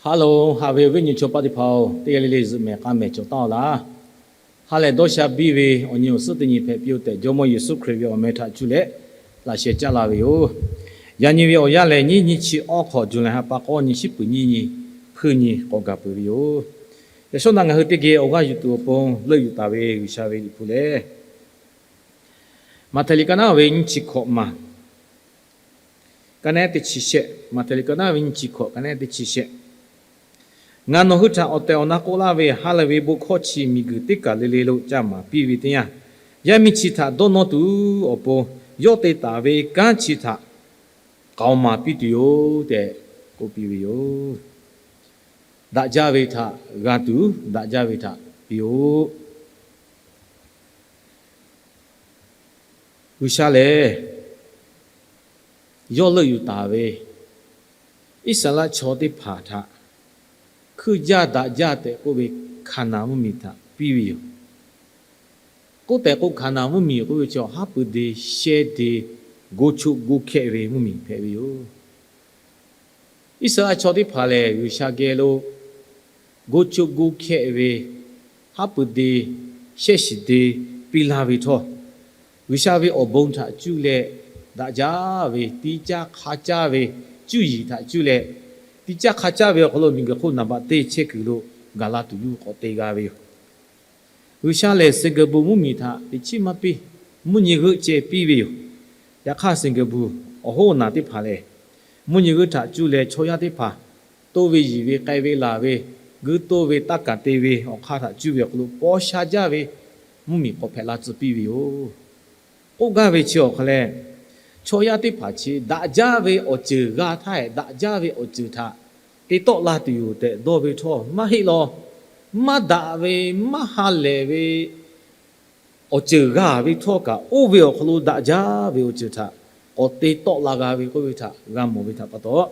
Hello, haꞈ ve awˬ viˉ nyi chaw paˆ teˇ hpaˍ-oˬ, teˇ g'aˇ le le zuhꞈ mehˍ k'aˇ mehˍ cawˬ taˍ-oˬ laˇ. Ha lehˬ dawˇ sha biˇ ve awˬ nyi awˬ suhˉ teˇ nyi hpehꞈ piˇ-oˬ tehꞈ, Jawˇmawˇ Yeˍsuˆ Hkriꞈ ve awˬ meh htaꞈ cuˇ leh laꞈ sheh caˉ laˇ ve yoˬ. Yaꞈ nyi ve awˬ yanˇ lehˬ, nyiˇ nyiˇ chi awˇ hk'awꞈ, July ha pa k'awˇ nyi, shiˉ peuˍ nyiˇ nyi, hpuiˇ nyi k'awꞈ gaˬ peuˬ ve yoˬ. Yaꞈ shawˉ naˆ ngaˬ hui teˇ geh awˬ g'aˇ yuˬ tuˬ awˬ pon leuˆ yuˬ taˍ ve G'uiˬsha ve Liꞈ hpu lehˬ, Maꞈhtehˍ liꞈ ka naˉ ve nyiˇ chi hkawꞈ maˬ, ka naˉ teˇ chi shehˆ. Maꞈhtehˍ liꞈ ka naˉ ve nyiˇ chi hkawꞈ, ka naˉ teˇ chi shehˆ. Ngaˬ nawˬ hui htaꞈ awˬ tehˬ awˬ na k'oˆ laˇ ve, ha lehˬ ve bon hkawˇ chi miˬguiˬ teˇ kaˬ le le lo caˇ maˍ piˇ ve teˇ yanˇ, yaˇ miˇ chi htaꞈ dawˇ nawˇ tuˬ awˬ pon yawˇ te taˍ ve kanˉ chi htaꞈ k'aoˍ maˍ piˇ tuˬ yoˬ tehꞈ k'oˆ piˇ ve yoˬ. Daꞈ jaˇ ve htaꞈ g'a tuˬ, daꞈ jaˇ ve htaꞈ piˇ-oˆ. G'uiˬsha lehˬ, yawˇ leuˆ yuˬ taˍ ve Iˉsaˍreˍlaˆ chaw teˇ hpaˍ htaꞈ hkuiˇ jaˇ daꞈ jaˇ tehꞈ k'oˆ ve Hkaˍnanˍ mvuhˇmiˬ htaꞈ piˇ ve yoˬ. K'oˆ tehꞈ k'o, Hkaˍnanˍ mvuhˇmiˬ k'oˆ ve chi haˉ pui de, shehˇ de, go choˆ go hkehˆ ve mvuhˇmiˬ hpehꞈ ve yoˬ. Iˉsaˍreˍlaˆ chaw teˇ hpaˍ lehˬ, G'uiˬsha geh lo go choˆ go hkehˆ ve haˉ pui de, shehˇ shiˍ de piˇ laˇ ve htawˇ, G'uiˬsha ve awˬ bon htaꞈ cuˇ leh daꞈ jaˇ ve, tiꞈ caˇ hk'a caˇ ve cuˇ yiˍ htaꞈ cuˇ leh, tiꞈ caˇ hk'a caˇ ve awˬ hk'aw lo miˬguiˬ hk'oˆ naˍ baꞈ teˇ chehˇ kuiˬ lo gaˬ la tuˬ yuˬ k'awꞈ te g'a ve yoˬ. G'uiˬsha lehˬ, Seˍgaˍbuˍ mvuhˇmiˬ htaꞈ teꞈ chiˉ maˇ piˇ, mvuhˇ nyi g'euˆ ceh piˇ ve yoˬ. Yaꞈ hk'aˇ, Seˍgaˍbuˍ awˬ hoˉ naˬ teˇ hpaˍ lehˬ, mvuhˇ nyi g'euˆ htaꞈ cuˇ leh chaw yaˇ teˇ hpaˍ toˇ ve yiˬ ve k'ai ve laˬ ve, guiˇ toˇ ve taˇ kaˍ te ve awˬ hk'aˇ htaꞈ cuˇ ve awˬ hk'aw lo paw sha jaˇ ve mvuhˇmiˬ k'awꞈ hpehꞈ la tcuh piˇ ve yoˬ. K'oˆ gaˇ ve chi awˬ hk'aw lehˬ, chaw yaˇ teˇ hpaˍ chi daꞈ jaˇ ve awˬ ceuˬ g'a htaˇ hehꞈ, daꞈ jaˇ ve awˬ ceuˬ htaꞈ te tawˆ la tuˬ yoˬ tehꞈ dawˇ ve htawˇ, maˇ heˆ law. Maˇ daꞈ ve, maˇ ha lehˬ ve awˬ ceuˬ g'a ve htawˇ kaꞈ, oˇ ve awˬ hk'aw lo daꞈ jaˇ ve awˬ ceuˬ htaꞈ k'awꞈ te tawˆ la g'a ve k'oˆ ve htaꞈ g'a mawˬ ve htaꞈ pa taw,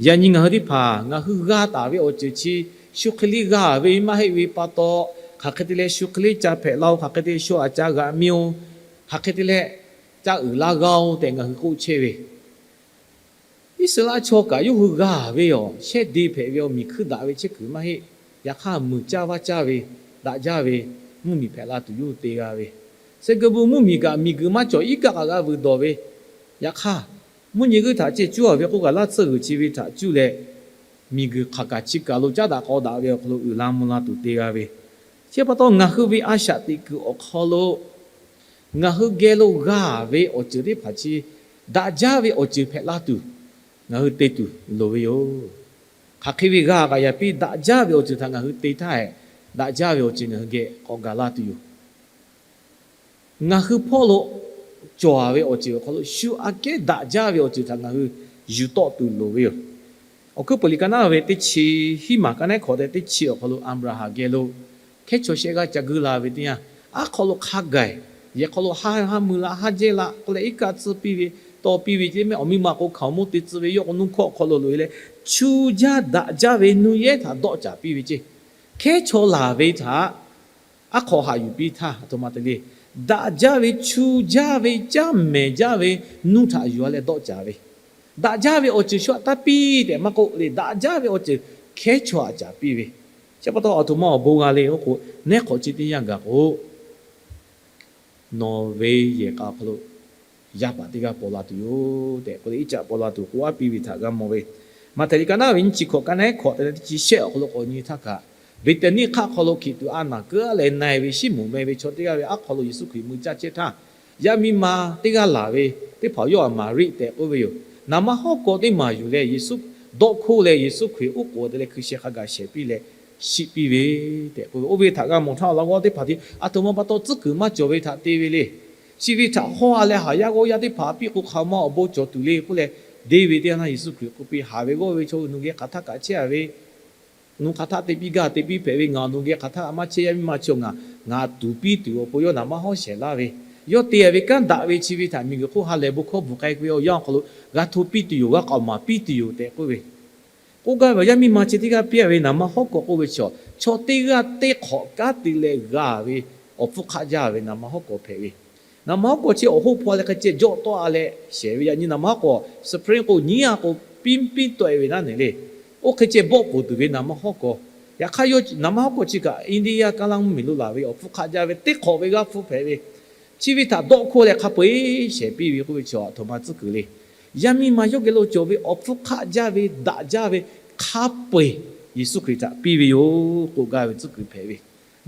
yaꞈ nyi ngaˬ hui teˇ hpaˍ ngaˬ hui g'a taˍ ve awˬ ceuˬ chi shu hk'e liˇ g'a ve maˇ heˆ ve pa taw, hk'aˬ hk'e te leh shu hk'e liˇ ca hpehꞈ la-oˬ, hk'aˬ hk'e te leh shu aꞈ ca g'aꞈ mi-oˬ, hk'aˬ hk'e te leh ca uiˍ la g'a-oˬ tehꞈ ngaˬ hui k'oˆ chehˇ ve, Iˉsaˍreˍlaˆ chaw kaꞈ yawˇ hui g'a ve yoˬ. Shehˇ de hpehꞈ ve awˬ miˬ hkuiˇ daꞈ ve chehˇ kuiˬ maˇ heˆ. Yaꞈ hk'aˇ, muiˬ caˇ vaˇ caˇ ve, daꞈ jaˇ ve mvuhˇmiˬ hpehꞈ la tuˬ yawˇ hui te g'a ve, Seˍgaˍbuˍ mvuhˇmiˬ kaꞈ miˬguiˬ maˇ cawˬ iˉ kaˆ kaꞈ g'a vuiˬ dawˬ ve, yaꞈ hk'aˇ, mvuhˇ nyi g'euˆ htaꞈ ceh cuˇ-a ve k'oˆ kaꞈ, laˇ tsuhˇ g'uiˬ chi ve htaꞈ cuˇ leh, miˬguiˬ hk'aˬ kaꞈ chi kaˬ lo caˉ daꞈ k'aw daꞈ ve awˬ hk'aw lo uiˍ la mvuh la tuˬ te g'a ve, chi pa taw ngaˬ hui ve a shaꞈ teꞈ kuiˬ awˬ hk'aw lo ngaˬ hui geh lo g'a ve awˬ ceuˬ teˇ hpaˍ chi daꞈ jaˇ ve awˬ ceuˬ hpehꞈ la tuˬ, ngaˬ hui te tuˬ loˍ ve yoˬ. Hk'aˬ hk'e ve g'a kaꞈ yaꞈ piˇ, daꞈ jaˇ ve awˬ ceuˬ htaꞈ ngaˬ hui te htaˇ hehꞈ, daꞈ jaˇ ve awˬ ceuˬ ngaˬ hui geh k'awꞈ gaˬ la tuˬ yoˬ. Ngaˬ hui hpawˇ lo cawˬ-a ve awˬ ceuˬ awˬ hk'aw lo shu aꞈ kehˉ daꞈ jaˇ ve awˬ ceuˬ htaꞈ ngaˬ hui yuˬ tawˆ tuˬ loˍ ve yoˬ. Awˬ hkuiˉ puiˍ liꞈ ka naˉ ve teˇ chi hiˉ maˬ ka naˉ hkawꞈ tehꞈ teˇ chi awˬ hk'aw lo Aˍbraˍhanˍ geh lo hkehˉ chaw shehˆ g'aˇ ca guˇ la ve teˇ yanˇ, aˉ hk'aw lo hk'a gaˬ, yehˬ hk'aw lo haˉ haˉ mui la haˉ jehˇ la k'oˆ leh iˉ kaˆ tcuh piˇ ve, taw piˇ ve ce mehˆ, awˬ miˇ ma k'o hkaoˍmonˇ te tcuh ve, yawˇ k'o nuˇ hkawˆ hk'aw lo loꞈ-e leh, chu jaˇ daꞈ jaˇ ve nuˇ yehˉ htaꞈ dawˆ caˍ piˇ ve ce. Hkehˉ chaw laˬ ve htaꞈ aˉ hk'aw haꞈ yuˬ piˇ htaˇ, aˬ htoꞈ ma te le, daꞈ jaˇ ve, chu jaˇ ve, caˇ mehˍ jaˇ ve nuˇ htaꞈ yuˬ-a leh dawˆ caˍ ve, daꞈ jaˇ ve awˬ ceuˬ shu aꞈ taˇ piˇ tehꞈ maˇ k'oˆ le, daꞈ jaˇ ve awˬ ceuˬ hkehˉ chaw aꞈ caˍ piˇ ve, chi pa taw aˬ htoꞈ ma awˬ bon g'a le k'o, neˉ hk'awꞈ chi teˇ yanˇ gaˬ k'o, nawˬ ve yehˬ k'a hk'aw lo yaˇ paˍ teˇ g'aˇ paw la tuˬ yoˬ tehꞈ k'oˆ leh, iˉ caˆ paw la tuˬ k'oˆ aˉ piˇ ve htaꞈ g'a mawˬ ve, Maꞈhtehˍ liꞈ ka naˉ ve nyiˇ chi hkawꞈ ka naˉ hkawꞈ tehꞈ teˇ chi shehˆ awˬ hk'aw lo k'awꞈ nyi htaˇ kaꞈ, Beˍteˍniˆ hk'aˆ hk'aw lo hkiˬ tuꞈ a naˬ keu-a leh na-e ve Siˉmonˍ meh ve chaw teˇ g'aˇ ve aˉ hk'aw lo Yeˍsuˆ Hkriꞈ mui caˇ chehˇ htaˇ, yaˇ miˇ ma teˇ g'aˇ laˬ ve teˇ hpaˍ yawˇ aˬ Maˍriˆ tehꞈ k'oˆ ve yoˬ. Naˍ manˇ hawˉ kawꞈ teˇ maˬ yuˬ leh Yeˍsuˆ dawˆ hkoˇ leh Yeˍsuˆ Hkriꞈ uˉ k'oˍ te leh hkui sheh hk'a gaˬ shehˍ piˇ leh shiˆ piˇ ve tehꞈ k'oˆ ve, oˇ ve htaꞈ g'a mawˬ htaˇ awˬ laꞈ g'awˇ teˇ hpaˍ tiˉ aˬ htoꞈ ma pa taw tcuhˉ kuiˬ maˇ cawˬ ve htaꞈ te ve le. Chi ve htaꞈ hawˇ-a leh haˍ yaˇ g'awˇ yaˇ teˇ hpaˍ piˇ k'o hk'aˬ ma awˬ bon cawˬ tuˬ le k'oˆ leh, deˇ ve teˇ yanˇ Yeˍsuˆ Hkriꞈ k'oˆ piˇ, Haˍ ve g'awˇ ve chaw nawˬ geh hk'aˬ htaˆ kaꞈ chehˇ-a ve, nawˬ hk'aˬ htaˆ te piˇ gaˇ te piˇ hpehꞈ ve, ngaˬ nawˬ geh hk'aˬ htaˆ maˇ chehˇ, yaˇ miˇ ma chi ngaˬ, ngaˬ tuˍ piˇ tuˬ awˬ pon yawˇ naˍ manˇ hawˉ shehˍ laˇ ve, yawˇ te-a ve kanˉ daꞈ ve chi ve htaꞈ miˬguiˬ hk'oˆ ha lehˬ bon hkawˇ bvuhˬ k'ai ve awˬ yanˇ awˬ hk'aw lo g'a hto piˇ tuˬ yoˬ, g'a k'aoˍ maˍ piˇ tuˬ yoˬ tehꞈ k'oˆ ve, k'oˆ gaˇ ve yaˇ miˇ ma chi teˇ g'aˇ piˇ-a ve naˍ manˇ hawˉ kawꞈ k'oˆ ve chaw, chaw teˇ g'aˇ teˇ hk'awꞈ kanˉ te leh g'a ve awˬ hpfuhˇ hk'aˆ jaˇ ve naˍ manˇ hawˉ kawꞈ hpehꞈ ve, naˍ manˇ hawˉ kawꞈ chi awˬ hoˆ hpaw leh hk'e ceh jawˆ tawˆ-a leh shehˍ ve, yaꞈ nyi naˍ manˇ hawˉ kawꞈ spring k'o nyiˉ-a k'o piˇ piˇ tawˆ-e ve naˉ neˬ le. Oˇ hk'e ceh bawˆ pfuhˍ tuˬ ve naˍ manˇ hawˉ kawˬ. Yaꞈ hk'aˇ, yawˇ naˍ manˇ hawˉ kawˬ chi kaꞈ India kaˇ laˇ mvuhˇmiˬ lo laˬ ve awˬ hpfuhˇ hk'aˆ jaˇ ve teˇ hk'awꞈ ve g'aˇ hpfuhˇ hpehꞈ ve, chi ve htaꞈ dawˆ hkawˇ leh hk'a peu-eˬ shehˍ piˇ ve k'oˆ ve chaw aˬ htoꞈ ma tcuhˉ kuiˬ le. Yaˇ miˇ ma yawˇ geh lo cawˬ ve awˬ hpfuhˇ hk'aˆ jaˇ ve daꞈ jaˇ ve hk'a peu-eˬ Yeˍsuˆ Hkriꞈ htaꞈ piˇ ve yoˬ k'oˆ gaˇ ve tcuhˉ kuiˬ hpehꞈ ve.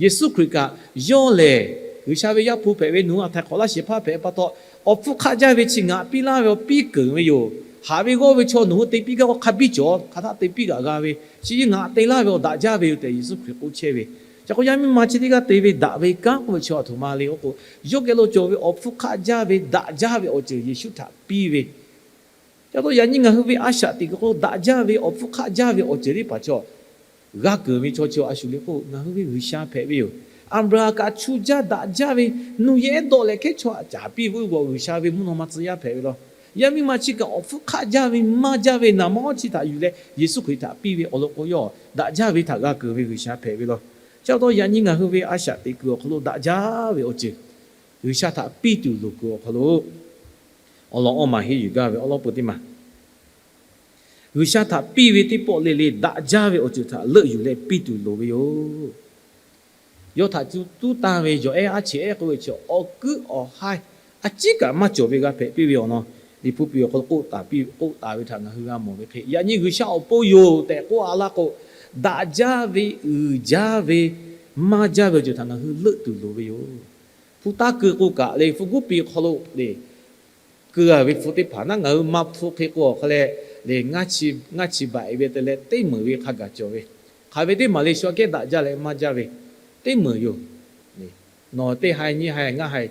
Yeˍsuˆ Hkriꞈ kaꞈ yawˇ lehˬ, G'uiˬsha ve Yaˇ hpu hpehꞈ ve, nawˬ hui a htaiˍ hk'awꞈ laˇ shehˍ hpaˇ hpehꞈ pa taw, awˬ hpfuhˇ hk'aˆ jaˇ ve chi ngaˬ piˇ laˇ ve awˬ piˇ keunˍ ve yoˬ. Haꞈ ve g'awˇ ve chaw nawˬ hui te piˇ gaˇ k'o hk'a biˇ cawˬ, hk'aˬ htaˆ te piˇ g'aꞈ g'a ve, chi ngaˬ te laˇ ve awˬ daꞈ jaˇ ve yoˬ tehꞈ Yeˍsuˆ Hkriꞈ k'oˆ chehˇ ve. Chi k'o, yaˇ miˇ ma chi teˇ g'aˇ te ve daꞈ ve kanˉ k'oˆ ve chi aˬ htoꞈ ma le k'oˆ k'o, yawˇ geh lo cawˬ ve awˬ hpfuhˇ hk'aˆ jaˇ ve daꞈ jaˇ ve awˬ ceuˬ Yeˍsuˆ htaꞈ piˇ ve. Ca taw yaꞈ nyi ngaˬ hui ve a shaꞈ teꞈ kuiˬ hk'aw lo daꞈ jaˇ ve awˬ hpfuhˇ hk'aˆ jaˇ ve awˬ ceuˬ teˇ hpaˍ chaw g'a keunˍ ve chaw chi a shu le k'o, ngaˬ hui ve G'uiˬsha hpehꞈ ve yoˬ. Aˍbraˍhanˍ kaꞈ chu jaˇ daꞈ jaˇ ve, nuˇ yehˬ ehˉ dawˆ leh hkehˉ chaw htaꞈ caˍ piˇ ve k'o, G'uiˬsha ve mvuhˇ naw ma tcuh yaˇ hpehꞈ ve law. Yaˇ miˇ ma chi kaꞈ awˬ hpfuhˇ hk'aˆ jaˇ ve maˇ jaˇ ve naˍ manˇ hawˉ chi htaꞈ yuˬ leh Yeˍsuˆ Hkriꞈ htaꞈ piˇ ve awˬ lawn k'o, yawˇ daꞈ jaˇ ve htaꞈ g'a keunˍ ve G'uiˬsha hpehꞈ ve law. Ca taw yaꞈ nyi ngaˬ hui ve a shaꞈ teꞈ kuiˬ awˬ hk'aw lo daꞈ jaˇ ve awˬ ceuˬ G'uiˬsha htaꞈ piˇ tuˬ loˍ kuiˬ awˬ hk'aw lo awˬ lawn awˇ maˬ henˇ yuˬ gaˇ ve awˬ lawn peu teˇ maˬ, G'uiˬsha htaꞈ piˇ ve teˇ pawˆ le le daꞈ jaˇ ve awˬ ceuˬ htaꞈ leuˆ yuˬ leh piˇ tuˬ loˍ ve yoˬ. Yawˇ htaꞈ cuˇ tuˉ tanˇ ve yawˬ ehˉ aˉ cheꞈ ehˉ k'oˆ ve chi awˬ kuiˉ awˬ haiˇ a ciˉ kaꞈ maˇ cawˬ ve g'a hpehꞈ piˇ ve awˬ lawn, Liꞈ hpu piꞈ awˬ hk'aw lo k'oˆ taˍ ve htaꞈ ngaˬ hui g'a mawˬ ve hk'e, yaꞈ nyi G'uiˬsha awˬ pon yoˬ tehꞈ k'oˆ a laˇ k'o, daꞈ jaˇ ve, uiˍ jaˇ ve, maˇ jaˇ ve awˬ ceuˬ htaꞈ ngaˬ hui leuˆ tuˬ loˍ ve yoˬ. Hpu taˇ keu k'o kaꞈ le, hpu guˉ pi hk'aw lo le keu a ve hpu teˇ hpaˍ naˉ ngaˬ hui maˇ hpu hk'e k'o awˬ hk'a leh le, ngaˇ chi baꞈ e ve te leh teˇ meunˍ ve hk'a gaˬ cawˬ ve, hk'aˬ ve teˇ maˬ le shu aꞈ kehˉ daꞈ jaˇ leh maˇ jaˇ ve, teˇ meunˍ yoˬ. Nawˬ teˇ ha nyiˇ ha ngaˇ ha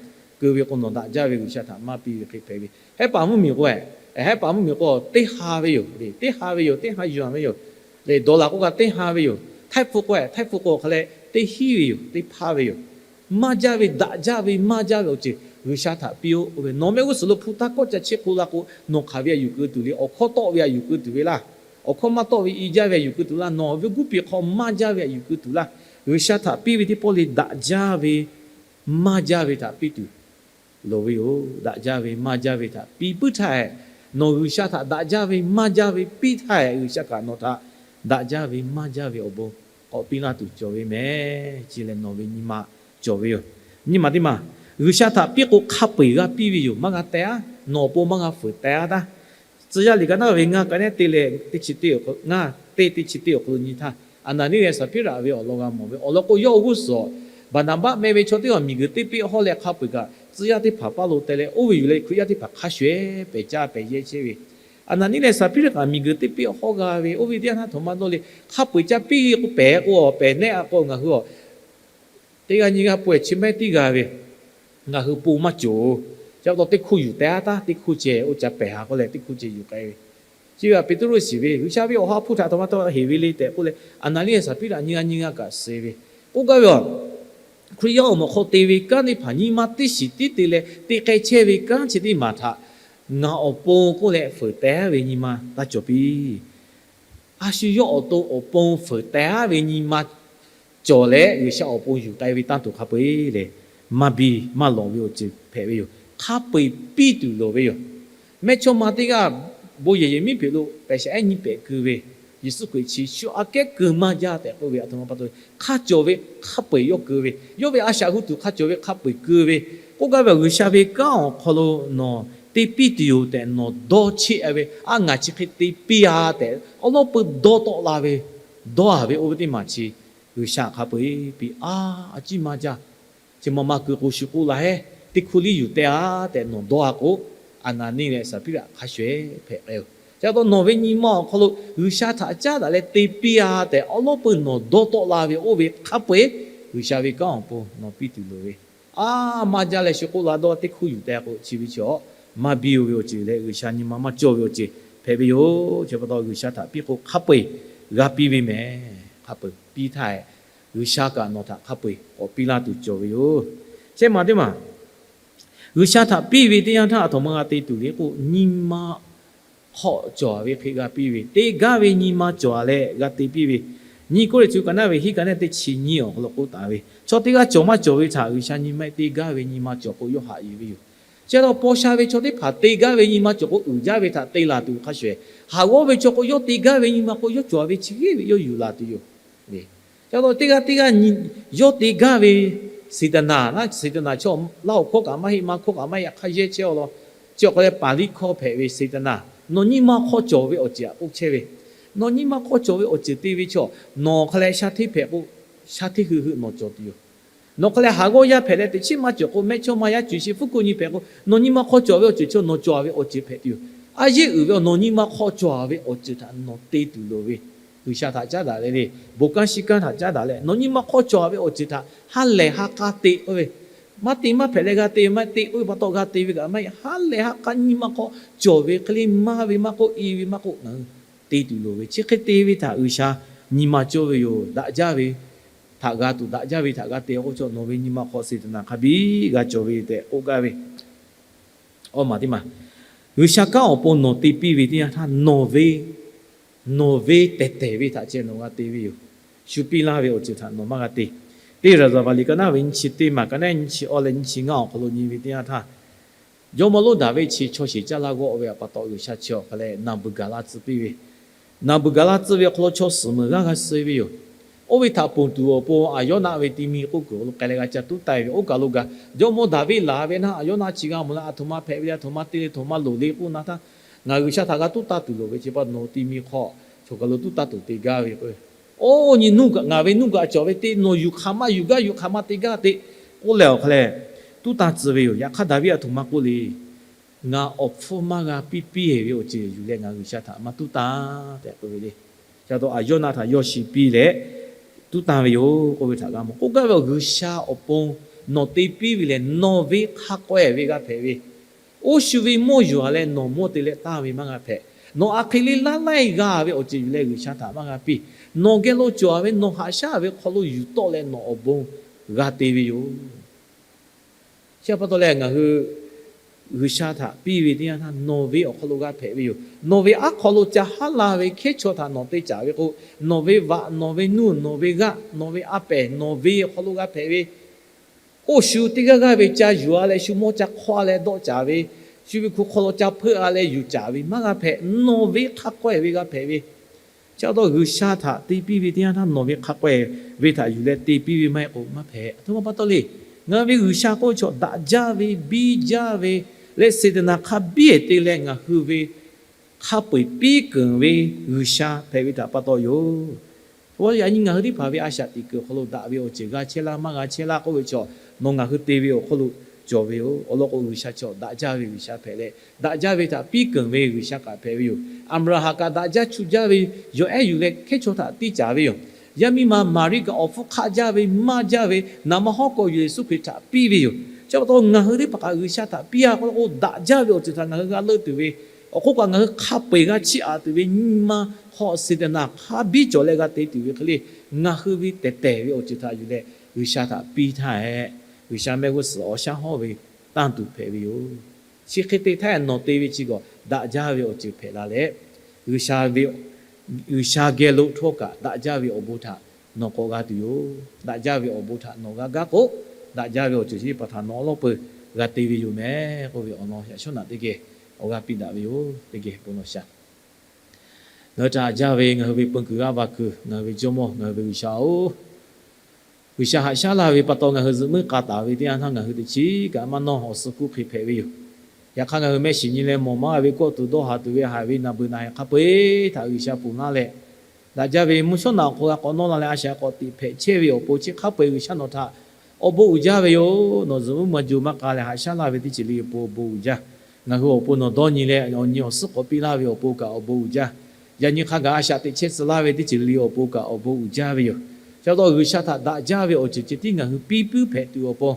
keu ve k'o, nawˬ daꞈ jaˇ ve G'uiˬsha htaꞈ maˇ piˇ ve hk'e hpehꞈ ve. Hehˉ paˍ mvuhˇmiˬ k'o, hehˉ paˍ mvuhˇmiˬ k'o teˇ ha ve yoˬ, teˇ ha ve yoˬ, teˇ ha yuˬ a ve yoˬ. Le dawˬ laˬ k'o kaꞈ teˇ ha ve yoˬ. Htaiˇ hpu k'o, htaiˇ hpu k'o awˬ hk'a leh teˇ hinˉ ve yoˬ, teˇ hpaˇ ve yoˬ. Maˇ jaˇ ve, daꞈ jaˇ ve, maˇ jaˇ ve awˬ ceuˬ G'uiˬsha htaꞈ piˇ-oˆ ve. Nawˬ mehˆ g'uˇ suhˍ lo hpu taˇ kawˆ ca chiˇ k'oˆ la k'o, nawˬ hk'aˬ ve a yuˬ keu tuˬ le. Awˬ hkawˇ tawˆ ve a yuˬ keu tuˬ ve laˇ. Awˬ hkawˇ maˇ tawˆ ve i jaˇ ve a yuˬ keu tuˬ laˇ. Nawˬ ve guˇ piˬ hk'aw maˇ jaˇ ve a yuˬ keu tuˬ laˇ. G'uiˬsha htaꞈ piˇ ve teˇ pawˆ le daꞈ jaˇ ve, maˇ jaˇ ve htaꞈ piˇ tuˬ loˍ ve yoˬ. Daꞈ jaˇ ve maˇ jaˇ ve htaꞈ piˇ puiˉ htaˇ, nawˬ G'uiˬsha htaꞈ daꞈ jaˇ ve maˇ jaˇ ve piˇ htaˇ, G'uiˬsha kaꞈ nawˬ htaꞈ daꞈ jaˇ ve maˇ jaˇ ve awˬ bon k'awꞈ piˇ laˇ tuˬ cawˬ ve mehˍ. Chi lehˬ nawˬ ve nyi ma cawˬ ve yoˬ. Nyi ma teˇ maˬ, G'uiˬsha htaꞈ piˇ k'o hk'a peu-eˬ g'a piˇ ve yoˬ. Maˇ g'a teh aˉ, nawˬ awˬ pon maˇ g'a fuiˍ teh aˉ taˇ. Tcuh yaˇ liꞈ ka naˉ ve ngaˇ ka nehˉ te leh teˇ chi teˇ awˬ hk'aw lo, ngaˇ teˇ teˇ chi teˇ awˬ hk'aw lo nyi htaˇ, Aˍnaˍniˆ leh Saˍhpiˉraꞈ ve awˬ lawn g'a mawˬ ve awˬ lawn k'o, yawˇ awˬ g'uˇ suhˍ Baˍnaˍbaˆ meh ve chaw teˇ g'aˇ miˬguiˬ teˇ peˆ hawˇ leh hk'a peu-eˬ kaꞈ tcuh yaˇ teˇ hpaˍ paˇ lo teh leh oˇ ve yuˬ leh Hkriꞈ yaˇ teˇ hpaˍ hk'a shuˍ ehˉ pehˬ caˇ pehˬ yehˇ chehˇ ve. Aˍnaˍniˆ leh Saˍhpiˉraꞈ kaꞈ miˬguiˬ teˇ peˆ hawˇ g'a ve, oˇ ve teˇ yanˇ htaˇ htoꞈ ma dawˇ le, hk'a peu-eˬ ca piˇ k'o pehˬ k'o pehˬ nehˆ a k'o ngaˬ hui a teˇ g'aˇ nyiˇ g'aˇ pawehˇ chi mehˉ tiˉ g'a ve, ngaˬ hui pon maˇ cawˬ. Chi pa taw teˇ hkuˇ yuˬ teh aˉ taˇ, teˇ hkuˇ ceh oˇ ca pehˬ ha k'oˆ leh teˇ hkuˇ ceh yuˬ k'ai ve. Chi ve Peˍtruˆ shiˍ ve, G'uiˬsha ve awˬ ha hpu htaꞈ htoꞈ ma taw heˍ ve le tehꞈ k'oˆ leh, Aˍnaˍniˆ leh Saˍhpiˉraꞈ nyiˇ g'aˇ nyiˇ g'aˇ kaꞈ suh ve. K'oˆ gaˇ ve a, Hkriꞈ yaˇ awˬ moˍ hk'aw te ve kanˉ teˇ hpaˍ nyi ma teˇ shiˍ tiˉ te leh te k'ai chehˇ ve kanˉ chi teˇ maˬ htaꞈ ngaˬ awˬ pon k'oˆ leh fuiˍ teh ve nyi ma taˇ cawˬ piˇ. A shu yawˇ awˬ to awˬ pon fuiˍ teh ve nyi ma cawˬ leh G'uiˬsha awˬ pon yuˬ k'ai ve tanˇ tuˬ hk'a peu-eˬ lehˬ, maˇ biˇ maˇ lawˬ ve awˬ ceuˬ hpehꞈ ve yoˬ. Hk'a peu-eˬ piˇ tuˬ loˍ ve yoˬ. Mehˇchawˇma teˇ g'aˇ bon yehˬ yehˬ miˉ hpeꞈ lo pehˬ shaꞈ ehˉ nyiˇ pehꞈ keu ve, Yeˍsuˆ Hkriꞈ chi shu aꞈ kehˉ keu maˇ jaˇ tehꞈ k'oˆ ve aˬ htoꞈ ma pa taw, hk'a cawˬ ve hk'a peu-eˬ yawˇ keu ve, yawˇ ve a shaꞈ hu tuˬ hk'a cawˬ ve hk'a peu-eˬ keu ve, k'oˆ gaˇ ve G'uiˬsha ve kanˉ awˬ hk'aw lo nawˬ te piˇ tuˬ yoˬ tehꞈ nawˬ dawˇ cheˆ ve, a ngaˬ chi hk'e te piˇ a tehꞈ awˉ lawˉ peu dawˇ tawˆ la ve, dawˇ a ve oˇ ve teˇ maˬ chi G'uiˬsha hk'a peu-eˬ piˇ a, a ciˉ maˇ jaˇ. Chi ma ma keu k'o shu k'oˆ la hehˉ, teˇ hkuˇ liˇ yuˬ teh a tehꞈ nawˬ dawˇ a k'o, Aˍnaˍniˆ leh Saˍhpiˉraꞈ hk'a shuˍ ehˉ hpehꞈ k'ai-o. Chi pa taw nawˬ ve nyi ma awˬ hk'aw lo G'uiˬsha htaꞈ caˉ daꞈ leh te piˇ a tehꞈ awˉ lawˉ peu nawˬ dawˇ tawˆ la ve oˇ ve hk'a peu-eˬ G'uiˬsha ve kanˉ awˬ pon nawˬ piˇ tuˬ loˍ ve, a maˇ jaˇ leh shu k'oˆ la dawˇ teˇ hkuˇ yuˬ teh k'o chi ve chi a maˇ biˇ-o ve awˬ ceuˬ leh G'uiˬsha nyi ma maˇ cawˇ ve awˬ ceuˬ hpehꞈ ve yoˬ. Chi pa taw G'uiˬsha htaꞈ piˇ k'o hk'a peu-eˬ g'a piˇ ve mehˍ. Hk'a peu-eˬ piˇ htaˇ, G'uiˬsha kaꞈ nawˬ htaꞈ hk'a peu-eˬ k'awꞈ piˇ laˇ tuˬ cawˬ ve yoˬ. Shehˆ maˬ teˇ maˬ, G'uiˬsha htaꞈ piˇ ve teˇ yanˇ htaˇ aˬ htoꞈ ma g'a te tuˬ le k'o, nyi ma hk'aw cawˬ ve hk'e g'a piˇ ve, te gaˇ ve nyi ma cawˬ leh g'a te piˇ ve. Nyi Kawˇrenˍhtuˆ ka naˉ ve hiˉ ka naˉ teˇ chi nyiˇ awˬ hk'aw lo k'oˆ taˍ ve, chaw teˇ g'aˇ cawˬ maˇ cawˬ ve htaꞈ G'uiˬsha nyi ma te gaˇ ve nyi ma cawˬ k'o yawˇ haꞈ yuˬ ve yoˬ. Chi pa taw paw sha ve chaw teˇ hpaˍ te gaˇ ve nyi ma cawˬ k'o, uiˍ jaˇ ve htaꞈ te laˬ tuˬ hk'a shuˍ, haˍ g'awˇ ve chaw k'o, yawˇ te gaˇ ve nyi ma k'o, yawˇ cawˬ ve chi hk'e ve yawˇ yuˬ laˬ tuˬ yoˬ. Chi pa taw teˇ g'aˇ teˇ g'aˇ yawˇ te gaˇ ve စေတနာ laˇ, စေတနာ chaw laˇ awˬ hkawˇ kaꞈ maˇ heˆ, ma hkawˇ kaꞈ maˇ heˆ, hk'a yehˇ chehˇ-aw law. Chi awˬ hk'aw leh Paˍliˇ hkawˇ hpehꞈ ve စေတနာ, nawˬ nyi ma hk'aw cawˬ ve awˬ ceuˬ htaꞈ k'oˆ chehˇ ve. Nawˬ nyi ma hk'aw cawˬ ve awˬ ceuˬ te ve chaw, nawˬ hk'a leh sha hteˇ hpehꞈ k'o, sha hteˇ hui hui nawˬ cawˬ tuˬ yoˬ. Nawˬ hk'a leh haˍ g'awˇ yaˇ hpehꞈ leh teꞈ chiˉ maˇ cawˬ k'o, mehˆ chawˇ ma yaˇ cuˬ sheˍ hpu ko nyi hpehꞈ k'o, nawˬ nyi ma hk'aw cawˬ ve awˬ ceuˬ chaw nawˬ cawˬ ve awˬ ceuˬ hpehꞈ tuˬ yoˬ. A yehˇ uiˍ ve nawˬ nyi ma hk'aw cawˬ ve awˬ ceuˬ htaꞈ nawˬ te tuˬ loˍ ve, G'uiˬsha htaꞈ caˉ daꞈ leh le, bon kanˉ shiˉ kanˉ htaꞈ caˉ daꞈ leh, nawˬ nyi ma hk'aw cawˬ ve awˬ ceuˬ htaꞈ ha lehˬ ha k'a te k'oˆ ve, maˇ te maˇ hpehꞈ leh g'a te ve maˇ te k'oˆ ve pa taw g'a te ve kaꞈ maˇ heˆ. Ha lehˬ ha k'a nyi ma hk'aw cawˬ ve hk'e le, maˇ ve maˇ k'oˆ, i ve maˇ k'oˆ, ngaˬ hui te tuˬ loˍ ve. Chi hk'e te ve htaꞈ G'uiˬsha nyi ma cawˇ ve yoˬ. Daꞈ jaˇ ve htaꞈ g'a tuˬ, daꞈ jaˇ ve htaꞈ g'a te k'oˆ chaw, nawˬ ve nyi ma hk'aw စေတနာ hk'a biˇ g'a cawˬ ve tehꞈ k'oˆ gaˇ ve. Awˬ maˬ teˇ maˬ, G'uiˬsha kanˉ awˬ pon nawˬ te piˇ ve teˇ yanˇ htaˇ, nawˬ ve, nawˬ ve tehˬ tehˬ ve htaꞈ ceh nawˬ g'a te ve yoˬ. Shu piˇ laˇ ve awˬ ceuˬ htaꞈ nawˬ maˇ g'a te. Teˇ Raˍzaˍvaˍ liꞈ ka naˉ ve nyiˇ chi teˇ maˬ ka naˉ nyiˇ chi awˇ leh nyiˇ chi ngaˇ awˬ hk'aw lo nyi ve teˇ yanˇ htaˇ, jawˇmawˇ Loˇdaˍviˆ chi chaw sheˍ caˇ laˇ g'awˆ ve pa taw, G'uiˬsha chi awˬ hk'a leh naˬ beuˬ gaˬ la tcuh piˇ ve, naˬ beuˬ gaˬ la tcuh ve awˬ hk'aw lo chaw suhˍ meuˍ g'aˇ g'a suh ve yoˬ. Oˇ ve htaꞈ ponˬ tuˬ awˬ pon Aˍyawˇnaˆ ve ti mi k'oˆ kuiˬ awˬ hk'aw lo k'ai leh g'a ca tuˉ taˆ ve, oˇ kaˬ lo gaˬ jawˇmawˇ Daˍviˆ laˬ ve naˆ, Aˍyawˇnaˆ chi g'a mawˬ leh, aˬ htoꞈ ma hpehꞈ ve le, aˬ htoꞈ ma te le, htoꞈ ma loˍ le k'oˆ na htaˇ, ngaˬ G'uiˬsha htaꞈ g'a tuˉ taˇ tuˬ loˍ ve chi pa nawˬ ti mi hk'aw, chaw kaˬ lo tuˉ taˇ tuˬ te gaˇ ve k'o, oˇ nyi nuˇ kaꞈ, ngaˬ ve nuˇ kaꞈ cawˬ ve te, nawˬ yuˬ hk'aˬ ma yuˬ gaˇ, yuˬ hk'aˬ ma te gaˇ te k'oˆ leh awˬ hk'a leh tuˉ taˇ tcuh ve yoˬ. Yaꞈ hk'aˇ Daˍviˆ aˬ htoꞈ ma k'oˆ le, Ngaˬ awˬ hpfuhˇ maˇ g'a piˇ piˇ-e ve awˬ ceuˬ yuˬ leh ngaˬ G'uiˬsha htaꞈ maˇ tuˉ taˇ tehꞈ k'oˆ ve le. Chi pa taw Aˍyawˇnaˆ htaꞈ yawˇ shi piˇ leh tuˉ taˇ ve yoˬ k'oˆ ve htaꞈ g'a mawˬ. K'oˆ gaˇ ve awˬ, G'uiˬsha awˬ pon nawˬ te piˇ ve lehˬ, nawˬ ve hk'a k'awehˇ ve g'a hpehꞈ ve, oˇ shu ve mawˇ yuˬ-a leh nawˬ mawˇ te leh taˇ ve maˇ g'a hpehꞈ. Nawˬ aˬ hk'e le laˇ laiˇ g'a ve awˬ ceuˬ yuˬ leh G'uiˬsha htaꞈ maˇ g'a piˇ. Nawˬ geh lo cawˬ-a ve nawˬ haꞈ shaˉ ve hk'aw lo yuˬ tawˆ leh nawˬ awˬ bon g'a te ve yoˬ. Chi pa taw leh ngaˬ hui G'uiˬsha htaꞈ piˇ ve teˇ yanˇ htaˇ nawˬ ve awˬ hk'aw lo g'a hpehꞈ ve yoˬ. Nawˬ ve aˉ hk'aw lo ca haˉ la ve hkehˉ chaw htaꞈ nawˬ te caˍ ve k'o, nawˬ ve vaꞈ, nawˬ ve nuˇ, nawˬ ve g'aˆ, nawˬ ve a pehˍ, nawˬ ve awˬ hk'aw lo g'a hpehꞈ ve, oˇ shu teˇ g'aˇ g'aˇ ve ca yuˬ-a leh shu mawˇ ca hk'awˇ-a leh dawˆ caˍ ve, shu ve hku hk'aw lo ca hpeuˆ-a leh yuˬ caˍ ve maˇ g'a hpehꞈ. Nawˬ ve hk'a k'awehˇ ve g'a hpehꞈ ve. Chi pa taw G'uiˬsha htaꞈ te piˇ ve teˇ yanˇ htaˇ nawˬ ve hk'a k'awehˇ ve htaꞈ yuˬ leh te piˇ ve maˇ heˆ k'o maˇ hpehꞈ. Aˬ htoꞈ ma pa taw le, ngaˬ ve G'uiˬsha k'oˆ ve chaw daꞈ jaˇ ve, biˇ jaˇ ve leh စေတနာ hk'a biˇ-ehˍ te leh ngaˬ hui ve hk'a peu-eˬ piˇ keunˍ ve G'uiˬsha hpehꞈ ve htaꞈ pa taw yoˬ. Yaꞈ nyi ngaˬ hui teˇ hpaˍ ve a shaꞈ teꞈ kuiˬ awˬ hk'aw lo daꞈ ve awˬ ceuˬ g'a chehˇ laˇ maˇ g'a chehˇ laˇ k'oˆ ve chaw, nawˬ ngaˬ hui te ve awˬ hk'aw lo cawˬ ve yoˬ. Awˬ lawn k'o G'uiˬsha chaw daꞈ jaˇ ve G'uiˬsha hpehꞈ leh, daꞈ jaˇ ve htaꞈ piˇ keunˍ ve G'uiˬsha kaꞈ hpehꞈ ve yoˬ. Aˍbraˍhanˍ kaꞈ daꞈ jaˇ chu jaˇ ve yawˬ ehˉ yuˬ leh hkehˉ chaw htaꞈ tiˇ caˍ ve yoˬ. Yaˇ miˇ ma Maˍriˆ kaꞈ awˬ hpfuhˇ hk'aˆ jaˇ ve, maˇ jaˇ ve, naˍ ma hawˉ k'awꞈ yuˬ Yeˍsuˆ Hkriꞈ htaꞈ piˇ ve yoˬ. Chi pa taw ngaˬ hui teˇ hpaˍ kaꞈ G'uiˬsha htaꞈ piˇ-a k'o, daꞈ jaˇ ve awˬ ceuˬ htaꞈ ngaˬ hui g'a leuˆ tuˬ ve, awˬ hk'oˆ kaꞈ ngaˬ hui hk'a peu-eˬ g'a chiˇ aꞈ tuˬ ve nyi ma hk'aw စေတနာ hk'a biˇ cawˬ leh g'a te tuˬ ve hk'e le, ngaˬ hui ve tehˬ tehˬ ve awˬ ceuˬ htaꞈ yuˬ leh G'uiˬsha htaꞈ piˇ htaˇ hehꞈ, G'uiˬsha mehˆ g'uˇ suhˍ awˬ shaˉ hawˉ ve tanˇ tuˬ hpehꞈ ve yoˬ. Chi hk'e te htaˇ nawˬ te ve chi kaꞈ daꞈ jaˇ ve awˬ ceuˬ hpehꞈ la leh, G'uiˬsha ve, G'uiˬsha geh lo htawˇ kaꞈ daꞈ jaˇ ve awˬ bon htaꞈ nawˬ k'awꞈ g'a tuˬ yoˬ. Daꞈ jaˇ ve awˬ bon htaꞈ nawˬ g'a gaˇ k'o, daꞈ jaˇ ve awˬ ceuˬ chi teˇ hpaˍ htaꞈ nawˬ awˉ lawˉ peuˬ g'a te ve yoˬ meh k'oˆ ve awˬ lawn yaꞈ shawˉ naꞈ teˇ geh awˬ g'aˇ piˇ daꞈ ve yoˬ. Teˇ geh bon lawˬ shaˍ. Ngaˬ hui htaꞈ haꞈ jaˇ ve ngaˬ hui ve peun kuiˬ g'aˇ va kuiˬ, ngaˬ hui ve Jawˇmawˇ, ngaˬ hui ve G'uiˬsha-oˬ, G'uiˬsha haꞈ shaˉ laˇ ve pa taw ngaˬ hui zuhꞈ muiˉ k'a taˍ ve teˇ yanˇ htaˇ ngaˬ hui teꞈ chiˉ kaꞈ maˇ nawˇ awˬ suh hkuˇ hk'e hpehꞈ ve yoˬ. Yaꞈ hk'aˇ ngaˬ hui mehˆ shiˍ nyi leh mawˬ maˇ ve kawˆ tuˬ dawˇ haˍ tuˬ ve haiˬ ve naˬ beuˬ naˬ haiˬ hk'a peu-eˬ htaꞈ G'uiˬsha ponˬ laˇ leh, daꞈ jaˇ ve mvuhˇ shawˉ naꞈ awˬ hk'aw g'a k'awꞈ nawˇ la leh a shaꞈ k'awꞈ teꞈ hpehꞈ chehˇ ve awˬ pon chi hk'a peu-eˬ G'uiˬsha nawˬ htaꞈ awˬ bon uiˍ jaˇ ve yoˬ. Nawˬ zuhꞈ muiˉ maˇ jo maˇ k'a leh haꞈ shaˉ laˇ ve teˇ ceuˬ le awˬ pon awˬ bon uiˍ jaˇ. Ngaˬ hui awˬ pon nawˬ dawˇ nyi leh awˬ nyi awˬ suhˉ k'awꞈ piˇ laˇ ve awˬ pon kaꞈ awˬ bon uiˍ jaˇ. Yaꞈ nyi hk'a gaˬ a shaꞈ teꞈ chehˇ tcuh laˇ ve teˇ ceuˬ le awˬ pon kaꞈ awˬ bon uiˍ jaˇ ve yoˬ. Chi pa taw G'uiˬsha htaꞈ daꞈ jaˇ ve awˬ ceuˬ ceh tiˉ ngaˬ hui piˇ puiˉ hpehꞈ tuˬ awˬ pon,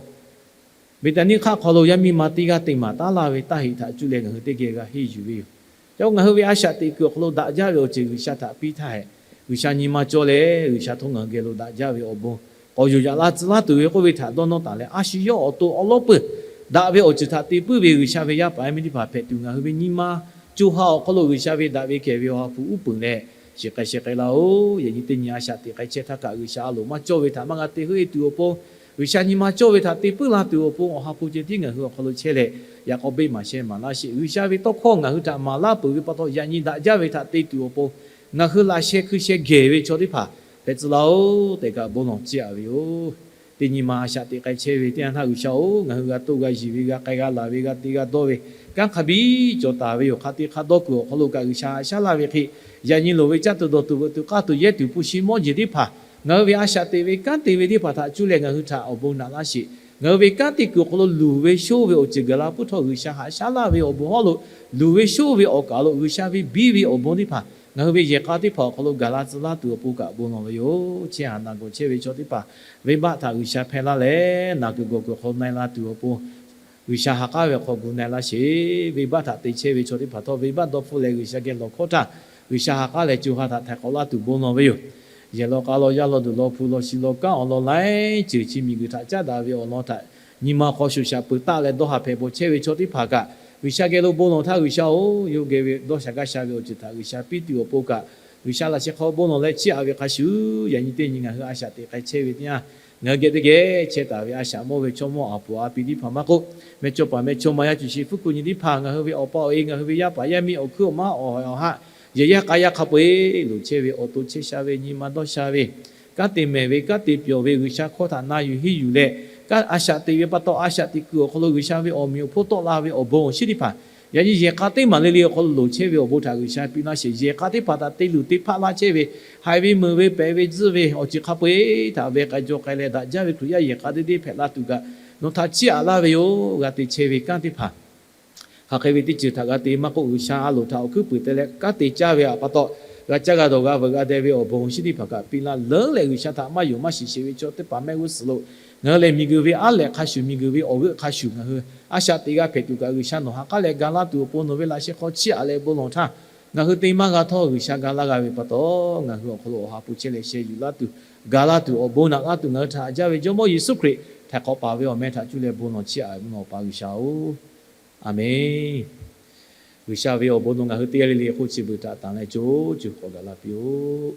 Beˍtaˍniˆ hk'aˆ hk'aw lo yaˇ miˇ ma teˇ g'aˇ te maˍ taˉ laˇ ve taˇ heꞈ htaꞈ cuˇ leh ngaˬ hui teˇ geh g'a henˇ yuˬ ve yoˬ. Chi pa ngaˬ hui ve a shaꞈ teꞈ kuiˬ awˬ hk'aw lo daꞈ jaˇ ve awˬ ceuˬ G'uiˬsha htaꞈ piˇ htaˇ hehꞈ, G'uiˬsha nyi ma cawˇ leh G'uiˬsha htawˇ ngaˬ hui geh lo daꞈ jaˇ ve awˬ bon k'awꞈ yuˬ yaꞈ la tcuh laˇ tuˬ ve k'oˆ ve htaꞈ dawˇ nawˇ taˍ leh, a shu yawˇ awˬ to awˉ lawˉ peuˬ daꞈ ve awˬ ceuˬ htaꞈ te puiˉ ve G'uiˬsha ve yaˇ paˍ yaˇ miˇ teˇ hpaˍ hpehꞈ tuˬ ngaˬ hui ve nyi ma co ha awˬ hk'aw lo G'uiˬsha ve daꞈ ve kehˬ ve Awˬ ha hpu uˉ peunˍ leh shiˍ k'ai sheh k'ai laˇ-oˬ. Yaꞈ nyi teˇ nyi a shaꞈ teꞈ k'ai chehˇ htaˇ kaꞈ G'uiˬsha a loˍ maˇ cawˇ ve htaꞈ maˇ g'a te heuˆ-e tuˬ awˬ pon, G'uiˬsha nyi ma cawˇ ve htaꞈ te puiˉ la tuˬ awˬ pon Awˬ ha hpu ceh tiˉ ngaˬ hui awˬ hk'aw lo chehˇ leh, Yaꞈ k'aw beˆ maˍ sheh maˍ laˇ sheˍ. G'uiˬsha ve tawˇ hkawˇ ngaˬ hui htaꞈ maˍ laˇ peuˬ ve pa taw, yaꞈ nyi daꞈ jaˇ ve htaꞈ te tuˬ awˬ pon ngaˬ hui laꞈ sheh hkui sheh gehˬ ve chaw teˇ hpaˍ hpehꞈ tcuh laˇ-oˆ tehꞈ kaꞈ bon lawˬ chiˇ aꞈ ve yoˬ. Teˇ nyi ma a shaꞈ teꞈ k'ai chehˇ ve teˇ yanˇ htaˇ, G'uiˬsha-oˬ, ngaˬ hui g'a toˆ g'a yiˬ ve, g'a k'ai g'a laˬ ve, g'a te g'a dawˇ ve, kanˉ hk'a biˇ cawˬ taˍ ve yoˬ. Hk'aˬ te hk'a dawˇ kuiˬ awˬ hk'aw lo kaꞈ G'uiˬsha haꞈ shaˉ laˇ ve hk'e, yaꞈ nyi loˍ ve caˇ tuˬ dawˬ tuˬ veuꞈ tuˬ k'aˇ tuˬ yehˇ tuˬ hpu shi mawˇ jeˬ teˇ hpaˍ, ngaˬ hui ve a shaꞈ teꞈ ve kanˉ te ve teˇ hpaˍ htaꞈ cuˇ leh ngaˬ hui htaꞈ awˬ bon naꞈ laˇ sheˍ. Ngaˬ hui ve kanˉ te kuiˬ awˬ hk'aw lo luˬ ve shoˇ ve awˬ ceuˬ gaˬ la puiˉ htawˇ, G'uiˬsha haꞈ shaˉ laˇ ve awˬ bon hawˉ lo luˬ ve shoˇ ve awˬ kaˍ lo G'uiˬsha ve biˇ ve awˬ bon teˇ hpaˍ ngaˬ hui ve yehˬ k'a teˇ hpaˍ awˬ hk'aw lo gaˬ la tcuh laˇ tuˬ awˬ pon kaꞈ bon lawˬ ve yoˬ. Chehˇ haˍ naˬ gawˬ chehˇ ve chaw teˇ hpaˍ venˇbaˆ htaꞈ G'uiˬsha hpehˇ laˇ leh, naˬ kuiˬ gawˬ kuiˬ hk'aw na-e la tuˬ awˬ pon G'uiˬsha ha k'aˉ ve awˬ hk'aw gu na-e laˇ sheˍ. Venˇbaˆ htaꞈ te chehˇ ve chaw teˇ hpaˍ htawˇ, venˇbaˆ dawˇ hpfuhˆ leh G'uiˬsha geh lawˬ hkawˇ htaˇ, G'uiˬsha ha k'aˉ leh co ha htaꞈ htaiˍ k'awꞈ laˇ tuˬ bon lawˬ ve yoˬ. Yehˬ law k'a law, yaˇ law duˬ law, hpu law shi law, kanˉ awˬ lawn laiˉ ceuˬ chi miˬguiˬ htaꞈ caˉ daꞈ ve awˬ lawn htaꞈ nyi ma hk'aw shoˍ shaꞈ peuˬ taˆ leh dawˇ haˍ hpehꞈ bawˬ chehˇ ve chaw teˇ hpaˍ kaꞈ, G'uiˬsha geh lo bon lawˬ htaˇ, G'uiˬsha-oˬ, yawˇ geh ve dawˇ sha gaˇ sha ve awˬ ceuˬ htaꞈ G'uiˬsha piˇ tuˬ awˬ pon kaꞈ, G'uiˬsha laꞈ sheh hk'aw bon lawˬ leh chiˇ aꞈ ve hk'a shuˍ, yaꞈ nyi teˇ nyi ngaˬ hui a shaꞈ teꞈ k'ai chehˇ ve teˇ yanˇ, ngaˬ hui geh teˇ geh chehˇ taˍ ve a shaꞈ mawˇ ve chaw mawˇ a puˍ a pi teˇ hpaˍ maˇ k'oˆ, meh cawˇ paˍ meh cawˇ ma yaˇ cuˬ sheˍ fuˉ kuˬ nyi teˇ hpaˍ, ngaˬ hui ve awˬ pa awˬ e, ngaˬ hui ve yaˇ paˍ yaˇ miˇ awˬ hkuiˉ awˬ maˉ awˬ hawehˍ awˬ haˆ, yehˬ yaˇ k'a yaˇ hk'a peu-eˬ loˍ chehˇ ve awˬ to chehˇ sha ve, nyi ma dawˇ sha ve, kanˉ te mehˍ ve, kanˉ te pyawˬ ve, G'uiˬsha hkawˇ htaꞈ na yuˬ henˇ yuˬ leh, kanˉ a shaꞈ teꞈ ve pa taw, a shaꞈ teꞈ kuiˬ awˬ hk'aw lo G'uiˬsha ve awˬ meꞈ awˬ hponˇ tawˆ la ve awˬ bon awˬ shinˉ teˇ hpaˍ, yaꞈ nyi yehˬ k'a teˇ maˬ le le awˬ hk'aw lo loˍ chehˇ ve awˬ bon htaꞈ G'uiˬsha piˇ laˇ sheˍ. Yehˬ k'a teˇ hpaˍ htaꞈ te luˬ te hpaˆ laˇ chehˇ ve, haiˬ ve meuˬ ve pehꞈ ve tzuhˇ ve awˬ ceuˬ hk'a peu-eˬ htaꞈ ve k'ai jaw k'ai leh daꞈ jaˇ ve Hkriꞈ yaˇ yehˬ k'a teˇ deˇ hpehꞈ la tuˬ kaꞈ, nawˬ htaꞈ chiˇ aꞈ laˇ ve yoˬ. G'a te chehˇ ve kanˉ teˇ hpaˍ hk'aˬ hk'e ve teˇ ceuˬ htaꞈ g'a te maˇ k'oˆ, G'uiˬsha a loˍ htaꞈ awˬ hkuiˉ puiˍ te leh kanˉ te caˇ ve pa taw, g'a caˇ g'a dawˬ g'a veuꞈ g'a deh ve awˬ bon awˬ shinˉ teˇ hpaˍ kaꞈ piˇ laˇ leuˉ leh, G'uiˬsha htaꞈ maˇ yonˍ maˇ shiˍ sheˍ ve chaw teˇ hpaˍ mehˆ g'uˇ suhˍ lo ngaˬ hui lehˬ miˬguiˬ ve aˉ lehꞈ hk'a shuˍ, miˬguiˬ ve awˬ g'euˆ hk'a shuˍ ngaˬ hui a shaꞈ teꞈ g'a hpehꞈ tuˬ kaꞈ, G'uiˬsha nawˬ ha k'aˉ leh ga laˇ tuˬ awˬ pon nawˬ ve laꞈ sheh hk'aw chiˇ aꞈ leh bon lawˬ htaˇ, ngaˬ hui te maˇ g'a htawˇ G'uiˬsha ga laˇ g'a ve pa taw, ngaˬ hui awˬ hk'aw lo awˬ ha hpu chehˇ leh sheh yuˬ laˇ tuˬ, ga laˇ tuˬ, awˬ bon naꞈ laˇ tuˬ ngaˬ hui htaꞈ haꞈ jaˇ ve Jawˇmawˇ Yeˍsuˆ Hkriꞈ htaiˍ hk'awꞈ paˍ ve awˬ meh htaꞈ cuˇ leh bon lawˬ chiˇ aꞈ ve mvuhˇ naw Awˬ pa G'uiˬsha-oˬ, Aˍmenˍ. G'uiˬsha ve awˬ bon nawˬ ngaˬ hui teˇ g'aˇ le le hk'oˆ chi beuꞈ htaꞈ tanˬ leh co co k'awꞈ gaˬ la piˇ-oˆ.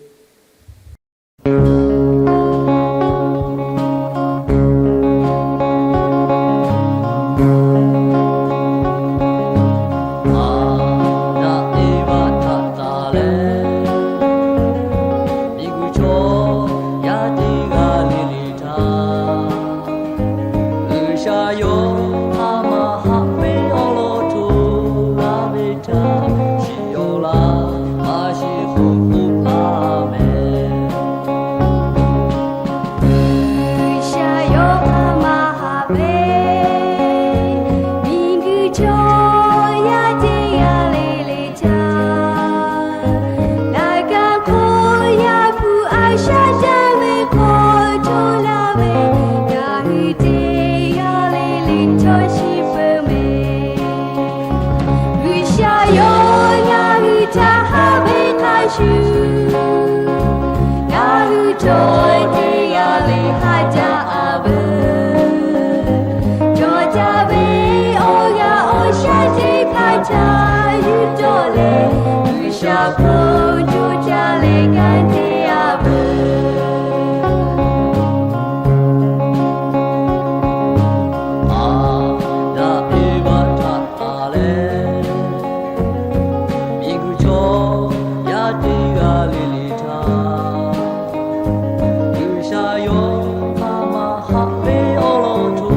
Aˍdanˍ Eˇvaꞈ htaꞈ tanˬ leh, miˬguiˬ chaw yaˇ teˇ g'aˇ le le htaꞈ G'uiˬsha yawˇ hk'a maˇ haꞈ ve awˬ lawn hto laˇ ve htaꞈ shiˍ yaw laˇ, a shiˍ hk'oˆ k'oˆ taˍ mehˍ. G'uiˬsha yawˇ hk'a maˇ haꞈ ve miˬguiˬ chaw yaˇ teˇ g'aˇ le le htaꞈ, laꞈ ka hk'oˆ yaˇ hpu a shaꞈ jaˇ ve hk'aw cawˬ laˇ ve, ngaˬ hui teˇ g'aˇ le le chaw shiˍ peuˬ mehˍ. G'uiˬsha yawˇ ngaˬ hui htaꞈ haꞈ ve hk'a shuˍ, ngaˬ hui chaw teˇ g'aˇ le haꞈ jaˇ a veuˬ. Cawˬ jaˇ ve awˬ g'aˇ awˬ shaˉ teˇ hpaˍ htaꞈ yuˬ cawˬ leh, G'uiˬsha hpu coˇ caˇ leh kanˉ te a veuˬ. Aˍdanˍ Eˇvaꞈ htaꞈ tanˬ leh, miˬguiˬ chaw yaˇ teˇ g'aˇ le le htaꞈ, G'uiˬsha yawˇ hk'a maˇ haꞈ ve awˬ lawn hto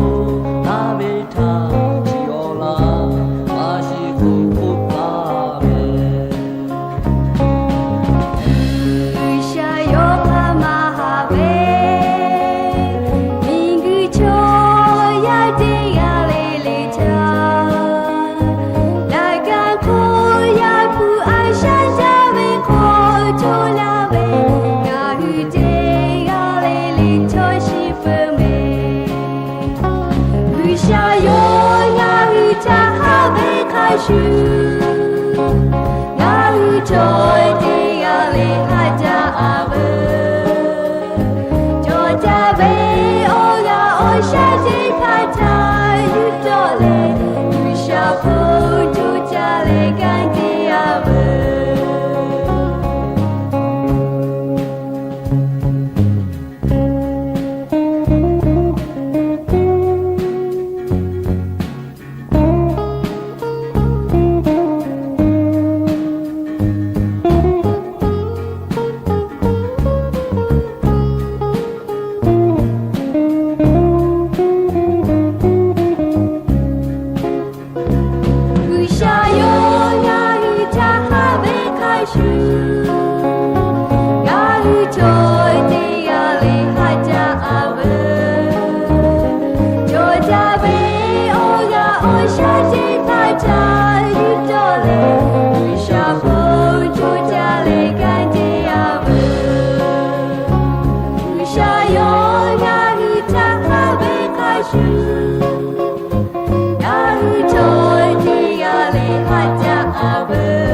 laˇ ve htaꞈ shiˍ yaw laˇ, a shiˍ hk'oˆ k'oˆ taˍ mehˍ. G'uiˬsha yawˇ hk'a maˇ haꞈ ve miˬguiˬ chaw yaˇ teˇ g'aˇ le le htaꞈ, laꞈ ka hk'oˆ yaˇ hpu a shaꞈ jaˇ ve hk'aw cawˬ laˇ ve, ngaˬ hui teˇ g'aˇ le le chaw shiˍ peuˬ mehˍ. G'uiˬsha yawˇ ngaˬ hui htaꞈ haꞈ ve hk'a shuˍ, ngaˬ hui chaw teˇ g'aˇ le haꞈ jaˇ a veuˬ. Cawˬ jaˇ ve awˬ g'aˇ awˬ shaˉ teˇ hpaˍ htaꞈ yuˬ cawˬ leh, G'uiˬsha hpu coˇ caˇ leh kanˉ te a veuˬ. a veuˬ